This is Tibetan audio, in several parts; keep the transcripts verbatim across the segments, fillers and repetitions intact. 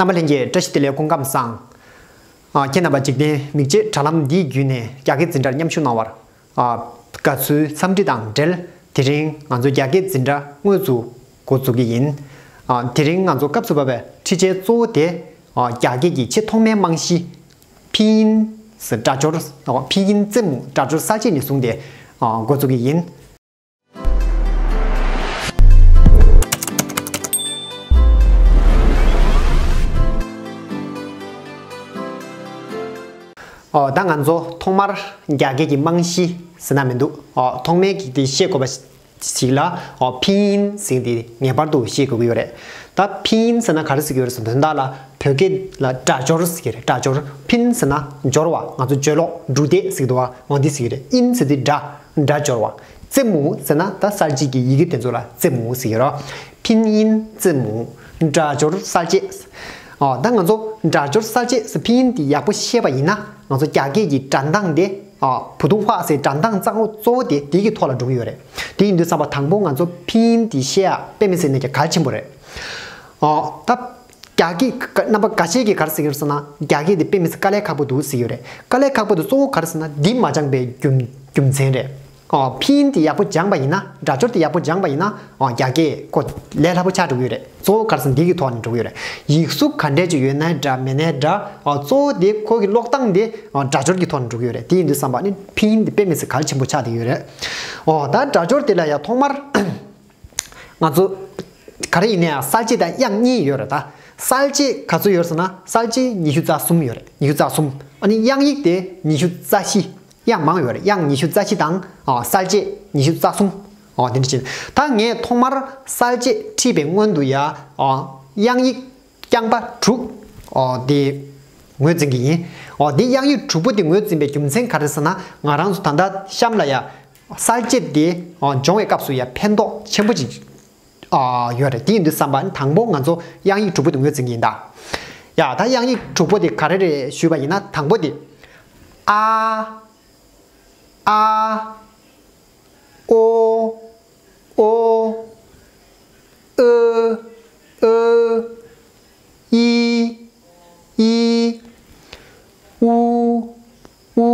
རྣམ་པ་ལྷན་རྒྱས་བཀྲ་ཤིས་བདེ་ལེགས། སྐུ་ཁམས་བཟང་། ཨ། ཁྱེད་རྣམ་པ་འཇིག་རྟེན་མིག་འབྱེད་དྲ་ལམ་འདིའི་བརྒྱུད་ནས་རྒྱ་སྐད་འཛིན་གྲྭར་མཉམ་ཞུགས་གནང་བར། ཨ། དགའ་བསུའི་འཚམས་འདྲི་དང་འབྲེལ། དེ་རིང་ང་ཚོ་རྒྱ་སྐད་འཛིན་གྲྭ་དངོས་སུ་འགོ་འཛུགས་ཀྱི་ཡིན། ཨ། དེ་རིང་ང་ཚོ་སྐབས་སུ་བབས་པའི་འཁྲིད་བྱའི་གཙོ་བོ་དེ། ཨ། རྒྱ་སྐད་ཀྱི་ཆེས་ཐོག་མའི་རྨང་གཞི། 拼音 ཟེར་སྒྲ་སྦྱོར། ཨ། 拼音字母 སྒྲ་སྦྱོར་གསལ་བྱེད་ནས་བཟུང་སྟེ། ཨ། འགོ་འཛུགས་ཀྱི་ཡིན། ཨོ། ད་ང་ཚོ་ཐོག་མར་རྒྱ་སྐད་ཀྱི་རྨང་གཞི་ཟེར་ན་མི་འདུག་ཨོ། ཐོག་མའི་གི་དེ་ཤེས་དགོས་པ་ཞིག་ལ། ཨོ། 拼音 ཟེར་དེ་ངེས་པར་དུ་ཤེས་དགོས་ཀྱི་ཡོད་རེད། ད་拼音 ཟེར་ན་ག་རེ་ཟེར་གྱི་ཡོད་རེད་ཟེར་ན། དོན་དག་ལ་བོད་སྐད་ལ་སྒྲ་སྦྱོར་ཟེར་གྱི་རེད། སྒྲ་སྦྱོར། 拼 ཟེར་ན་སྦྱོར་བ། ང་ཚོ་སྦྱོར་ཀློག་འབྲུ་འདེད་ཟེར་གྱི་འདུག་བ། འོ་འདི་ཟེར་གྱི་རེད། 音 ཟེར་དུས་སྒྲ། སྒྲ་སྦྱོར་བ། 字母 ཟེར་ན་ད་གསལ་བྱེད་ཀྱི་ཡི་གེ་དེ་ཚོ་ལ་字母 ཟེར་གྱི་རེད། 拼音字母 སྒྲ་སྦྱོར་གསལ་བྱེད། ཨ། ད་ང་ཚོ་སྒྲ་སྦྱོར་གསལ་བྱེད་ཟེར། 拼音 དེ་ཡག་པོ་ཤེས་པ་ཡིན་ན། ང་ཚོ་རྒྱ་སྐད་ཀྱི་སྒྲ་གདངས་དེ། ཨ། 普通话 ཟེར་སྒྲ་གདངས་གཙོ་བོ་གཙོ་བོ་དེ་དེ་གི་ཐོག་ལ་འགྲོ་གི་ཡོད་རེད། དེ་ཡིན་དུས་ཙམ་པ་དང་པོ་ང་ཚོ་拼音 དེ་ཤེས་ཡ་དཔེ་མི་སྲིད་ནས་ཀྱང་གལ་ཆེན་པོ་རེད། ཨ། ད་རྒྱ་སྐད་རྣམ་པ་འགའ་ཤས་ཀྱིས་ག་རེ་ཟེར་གྱི་རེད་ཟེར་ན། རྒྱ་སྐད་དེ་དཔེ་མི་སྲིད་དཀའ་ལས་ཁག་པོ་འདུག་ཟེར་གྱི་ཡོད་རེད། དཀའ་ལས་ཁག་པོ་དེ་གཙོ་བོ་ག་རེ་ཟེར་ན། འདི་མ་སྦྱངས་པའི་རྒྱུ་རྒྱུ་མཚན་རེད། ཨ། 拼音 དེ་ཡག་པོ་སྦྱངས་པ་ཡིན་ན། སྒྲ་སྦྱོར་དེ་ཡག་པོ་སྦྱངས་པ་ཡིན་ན། ཨ། རྒྱ་སྐད་ཁོ་ལས་སླ་པོ་ཆགས་འགྲོ་གི་ཡོད་རེད། གཙོ་བོ་ག་རེ་ཟེར་ན་འདི་གི་ཐོག་ནས་འགྲོ་གི་ཡོད་རེད། ཡིག་གཟུགས་ག་འདྲས་ཅིག་ཡོད་ནའི་འདྲ་མེད་ནའི་འདྲ། ཨ། གཙོ་བོ་དེ་ཁོ་གི་ཀློག་སྟངས་དེ། ཨ། སྒྲ་སྦྱོར་གྱི་ཐོག་ནས་འགྲོ་གི་ཡོད་རེད། དེ་ཡིན་དུས་ཙམ་པ་ནི་拼音 དེ་དཔེ་མི་སྲིད་གལ་ཆེན་པོ་ཆགས་བསྡད་ཡོད་རེད། ཨོ། ད་སྒྲ་སྦྱོར་དེ་ལ་ཡང་ཐོག་མར་ང་ཚོ་ག་རེ་ཡིན་ནའི་གསལ་བྱེད་དང་དབྱངས་གཉིས་ཡོད་རེད། ད་གསལ་བྱེད་ག་ཚོད་ཡོད་ཟེར་ན། གསལ་བྱེད་ཉི་ཤུ་རྩ་གསུམ་ཡོད་རེད། ཉི་ཤུ་རྩ་གསུམ། ཨ་ནི་དབྱངས་ཡིག་དེ་ཉི་ཤུ་རྩ་བཞི། དབྱངས་མང་ཡོད་རེད། དབྱངས་ཉི་ཤུ་རྩ་བཞི་དང་། ཨ། གསལ་བྱེད་ཉི་ཤུ་རྩ་གསུམ། ཨ། དེ་འདྲ་བྱས། ད་ངས་ཐོག་མར་གསལ་བྱེད་ཁྲིད་པའི་སྔོན་དུ་ཡ། ཨ། དབྱངས་ཡིག་རྐྱང་པ་དྲུག་ཨ། དེ་ངོས་འཛིན་གྱི་ཡིན། ཨ། དེ་དབྱངས་ཡིག་དྲུག་པོ་དེ་ངོས་འཛིན་པའི་རྒྱུ་མཚན་ག་རེ་ཟེར་ན། ང་རང་ཚོ་ད་ལྟ་གཤམ་ལ་ཡ། གསལ་བྱེད་དེ། ཨ། སྦྱོང་བའི་སྐབས་སུ་ཡ་ཕན་ཐོགས་ཆེན་པོ་ཅིག་ཨ། ཡོད་རེད། དེ་ཡིན་དུས་ཙམ་པ་ནི་དང་པོ་ང་ཚོ་དབྱངས་ཡིག་དྲུག་པོ་དེ་ངོས་འཛིན་གྱི་ཡིན་ད། ཡ། ད་དབྱངས་ཡིག་དྲུག་པོ་དེ་ག་རེ་རེད་ཞུས་པ་ཡིན་ན། དང་པོ་དེ། ཨ། ཨ། ཨོ། ཨོ། ཨོ། ཨོ། ཨི། ཨི། ཨུ། ཨུ།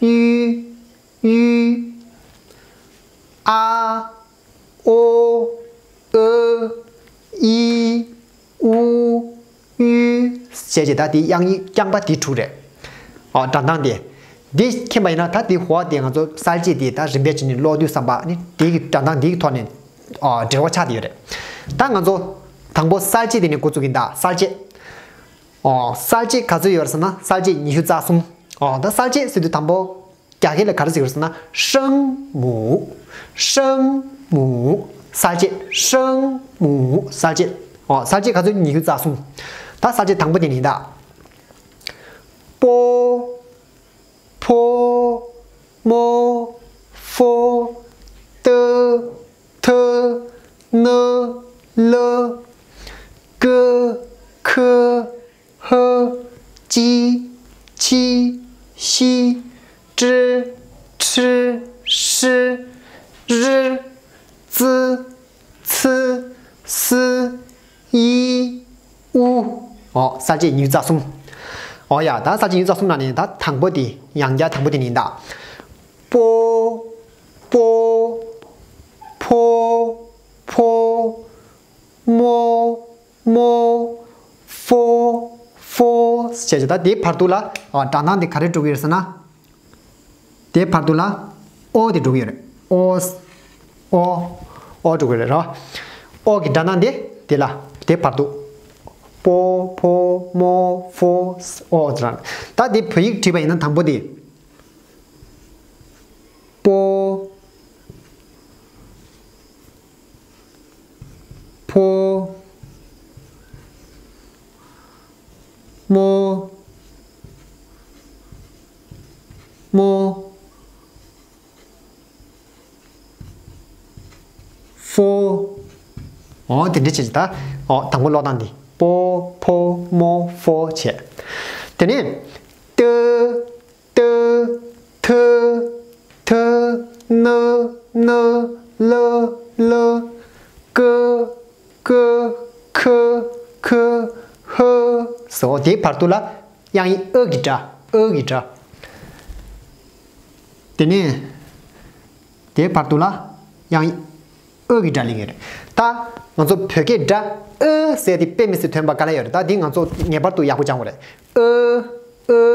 ཨུ། ཨུ། ཨ། ཨོ། ཨོ། ཨི། ཨུ། ཨུ། ཞེས་བྱས། ད་དེ་དབྱངས་ཡིག་རྐྱང་པ་དེ་དྲུག་རེད། ཨ། སྒྲ་གདངས་དེ། འདི་མཁྱེན་པ་ཡིན་ན། ད་དེ་འོ་དེ་ང་ཚོ་གསལ་བྱེད་དེ་ད་རིམ་པས་བྱས་ནས་ཀློག་དུས་ཙམ་པ་ནི་དེ་གི་སྒྲ་གདངས་དེ་གི་ཐོག་ནས། ཨ། འབྲེལ་བ་ཆགས་བསྡད་ཡོད་རེད། ད་ང་ཚོ་དང་པོ་གསལ་བྱེད་དེ་ནས་འགོ་འཛུགས་ཡིན་ད། གསལ་བྱེད། ཨ། གསལ་བྱེད་ག་ཚོད་ཡོད་རེད་ཟེར་ན། གསལ་བྱེད་ཉི་ཤུ་རྩ་གསུམ། ཨ། ད་གསལ་བྱེད་ཟེར་དུས་དང་པོ་རྒྱ་སྐད་ལ་ག་རེ་ཟེར་གྱི་རེད་ཟེར་ན། 声母། 声母། གསལ་བྱེད། 声母། གསལ་བྱེད། ཨ། གསལ་བྱེད་ག་ཚོད། ཉི་ཤུ་རྩ་གསུམ། ད་གསལ་བྱེད་དང་པོ་དེ་ནི་ད། པོ། ཕོ། མོ། ཧྥོ། ཏི། ཐི། ནི། ལི། ཀི། ཁི། ཧི། ཅི། ཆི། ཤི། ཀྲི། ཁྲི། ཧྲི། རི། ཙི། ཚི། སི། ཡི། ཨུ། ཨོ། གསལ་བྱེད་ཉི་ཤུ་རྩ་གསུམ། ཨོ་ཡ། ད་གསལ་བྱེད་ཉི་ཤུ་རྩ་གསུམ་ནང་ནས་ད་དང་པོ་དེ། ཡང་བསྐྱར་དང་པོ་དེ་ནི་ད། པོ། པོ། ཕོ། ཕོ། མོ། མོ། ཧྥོ། ཧྥོ། ཞེས་བྱ། ད་དེའི་བར་དུ་ལ། ཨ། སྒྲ་གདངས་དེ་ག་རེ་འགྲོ་གི་ཡོད་ཟེར་ན། དེའི་བར་དུ་ལ་ཨོ་དེ་འགྲོ་གི་ཡོད་རེད། ཨོ། ཨོ། ཨོ་འགྲོ་གི་རེད་ར། ཨོ་གི་སྒྲ་གདངས་དེ་དེ་ལ། དེའི་བར་དུ། པོ། ཕོ། མོ། ཧྥོ། ཨོ་ཟེར། ད་དེ་བོད་ཡིག་བྲིས་པ་ཡིན་ན་དང་པོ་དེ། པོ། ཕོ། མོ། མོ། ཧྥོ། ཨོ། དེ་འདྲ་བྱས་ད། ཨོ། དང་པོ་ཀློག་སྟངས་འདི། པོ། ཕོ། མོ། ཧྥོ་བྱས། དེ་ནས། ཏི། ཏི། ཐི། ཐི། ནི། ནི། ལི། ལི། ཀི། ཀི། ཁི། ཁི། ཟེར། འོ་དེའི་བར་དུ་ལ་དབྱངས་ཡིག་ཨ་གི་སྒྲ། ཨ་གི་སྒྲ། དེ་ནས་དེའི་བར་དུ་ལ་དབྱངས་ཡིག་ཨ་གི་སྒྲ་ལེན་གྱི་རེད། ད་ང་ཚོ་བོད་སྐད་སྒྲ་ཨ་ཟེར་དེ་དཔེ་མི་སྲིད་ཐོན་པ་ག་ལ་ཡོད་རེད། ད་འདི་ང་ཚོ་ངེས་པར་དུ་ཡག་པོ་སྦྱང་དགོས་རེད། ཨ། ཨ།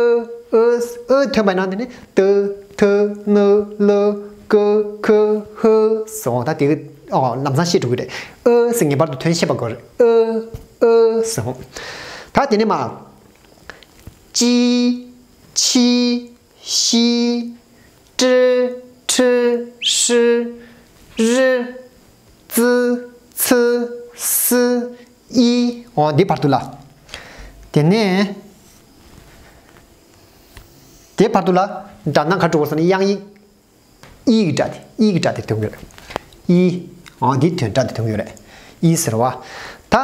ཨ། ཨ་ཐོན་པ་ཡིན་ན་དེ་ནི་ཏ། ཐ། ན། ལ། ཀ། ཁ། ཧ་ཟེར་འོང་། ད་དེ་ཨོ་ལམ་སང་ཤེས་འགྲོ་གི་རེད། ཨ་ཟེར་ངེས་པར་དུ་ཐོན་ཤེས་པ་དགོས་རེད། ཨ། ཨ་ཟེར་འོང་། ད་དེ་ནི་མ། ཅི། ཆི། ཤི། ཀྲི། ཁྲི། ཧྲི། རི། ཙི། ཚི། སི། ཨི། འོ་འདི་བར་དུ་ལ། དེ་ནས་དེ་བར་དུ་ལ་སྒྲ་གདངས་ག་འགྲོ་དགོས་ཟེར་ན་དབྱངས་ཡིག་ཨི་གི་སྒྲ་དེ། ཨི་གི་སྒྲ་དེ་ཐོན་གྱི་རེད། ཨི། འོ་འདི་དོན་སྒྲ་དེ་ཐོན་གྱི་རེད། ཨི་ཟེར་བ། ད།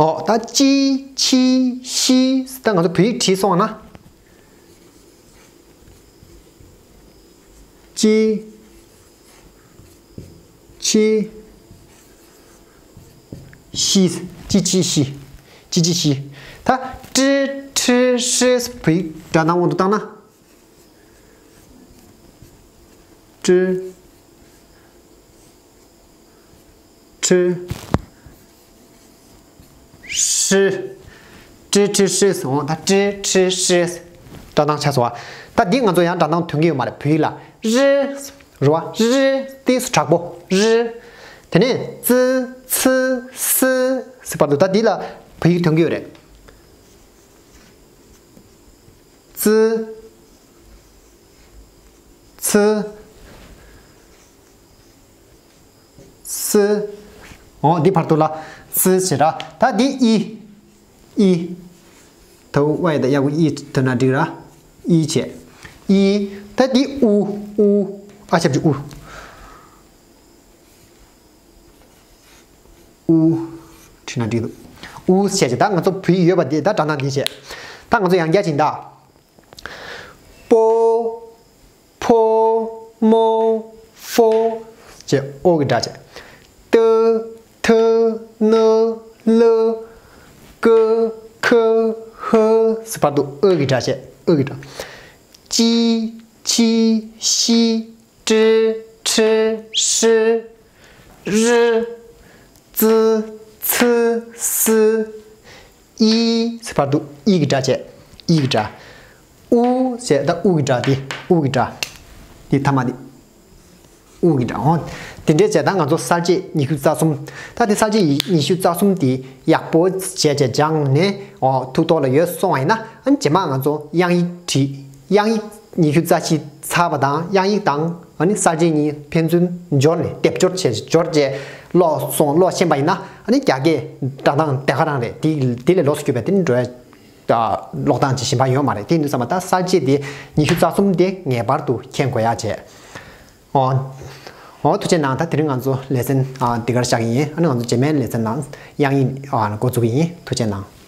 འོ་ད་ཅི། ཆི། ཤི། ད་ང་ཚོ་བོད་ཡིག་བྲིས་སོང་ན། ཅི། ཆི། ཤི། ཅི་ཆི་ཤི། ཅི་ཆི་ཤི། ད་ཀྲི། ཁྲི། ཧྲི། བོད་ཡིག་སྒྲ་གདངས་དབང་དུ་བཏང་ན། ཀྲི། ཁྲི། ཧྲི། ཀྲི། ཁྲི། ཧྲི་ཟེར་འོང་། ད་ཀྲི། ཁྲི། ཧྲི་སྒྲ་གདངས་ཆགས་སོང་བ། ད་འདི་ང་ཚོ་ཡང་སྒྲ་གདངས་ཐོན་གྱི་ཡོད་མ་རེད། བོད་ཡིག་ལ་རི། རེད་བ། རི་དེ་དྲག་པོ་རི། དེ་ནས་ཙི། ཚི། སི་ཟེར་བར་དུ་ད་འདི་ལ་བོད་ཡིག་ཐོན་གྱི་ཡོད་རེད། ཙི། ཚི། སི། འོ་འདི་བར་དུ་ལ་སི་བྱེད་ར། ད་འདི་ཨི། ཨི། ད་འུ་ཝའི་ད་ཡ་གུ་ཨི་ཐོན་ན་འགྲིག་ར། ཨི་བྱེད། ཨི། ད་འདི་ཨུ། ཨུ། ཨ་ཆབ་ཀྱི་ཨུ། ཨུ། བྲིས་ན་འགྲིག་འདུག་ཨུ་བྱས་བྱས། ད་ང་ཚོ་བོད་ཡིག་ཡོད་པ་འདི་ད་སྒྲ་གདངས་འདི་བྱས། ད་ང་ཚོ་ཡང་བསྐྱར་ཅིག་ད། པོ། ཕོ། མོ། ཧྥོ་བྱས་ཨོ་གི་སྒྲ་བྱས། ཏ། ཐ། ན། ལ། ཀ། ཁ། ཧ་ཟེར་བར་དུ་ཨོ་གི་སྒྲ་བྱས། ཨོ་གི་སྒྲ། ཅི། ཆི། ཤི། ཀྲི། ཁྲི། ཧྲི། རི། ཙི། ཚི། སི། ཨི་ཟེར་བར་དུ་ཨི་གི་སྒྲ་བྱས། ཨི་གི་སྒྲ། ཨུ་ཟེར་ད་ཨུ་གི་སྒྲ་དེ། ཨུ་གི་སྒྲ། དེ་ཐ་མ་དེ། ཨུ་གི་སྒྲ། འོ། དེ་འདྲས་བྱས་ད་ང་ཚོ་གསལ་བྱེད་ཉི་ཤུ་རྩ་གསུམ། ད་དེ་གསལ་བྱེད་ཉི་ཤུ་རྩ་གསུམ་དེ་ཡག་པོ་བྱས་བྱས་སྦྱངས་ནས། འོ་ཐུགས་ཐོག་ལ་ཡོད་སོང་བ་ཡིན་ན། ཨ་ནི་རྗེས་མ་ང་ཚོ་དབྱངས་ཡིག་བྲིས། དབྱངས་ཡིག་ཉི་ཤུ་རྩ་བཞི་ཚར་བ་དང་། དབྱངས་ཡིག་དང་ཨ་ནི་གསལ་བྱེད་གཉིས་ཕན་ཚུན་སྦྱོར་ནས། སྡེབ་སྦྱོར་བྱས་སྦྱོར་བྱས་ཀློག་སོང་། ཀློག་ཤེས་པ་ཡིན་ན་ཨ་ནི་རྒྱ་སྐད་སྒྲ་གདངས་དེ་ག་རང་རེད། དེ་དེ་ལས་ལོགས་སུ་གྱུར་པའི་དེ་འགྲོ་ཡ་ཀློག་སྟངས་ཅིག་གཞན་པ་ཡོད་མ་རེད། དེ་ཡིན་དུས་ཙམ་པ་ད་གསལ་བྱེད་དེ་ཉི་ཤུ་རྩ་གསུམ་དེ་ངེས་པར་དུ་མཁྱེན་དགོས་ཡ་བྱས། འོ། འོ་ཐུགས་རྗེ་གནང་། ད་དེ་རིང་ང་ཚོ་ལེ་ཚན་ཨ་འདི་གར་བཞག་གི་ཡིན། ཨ་ནི་ང་ཚོ་རྗེས་མའི་ལེ་ཚན་ནང་དབྱངས་ཡིག་ཨ་འགོ་འཛུགས་ཀྱི་ཡིན། ཐུགས་རྗེ་གནང་།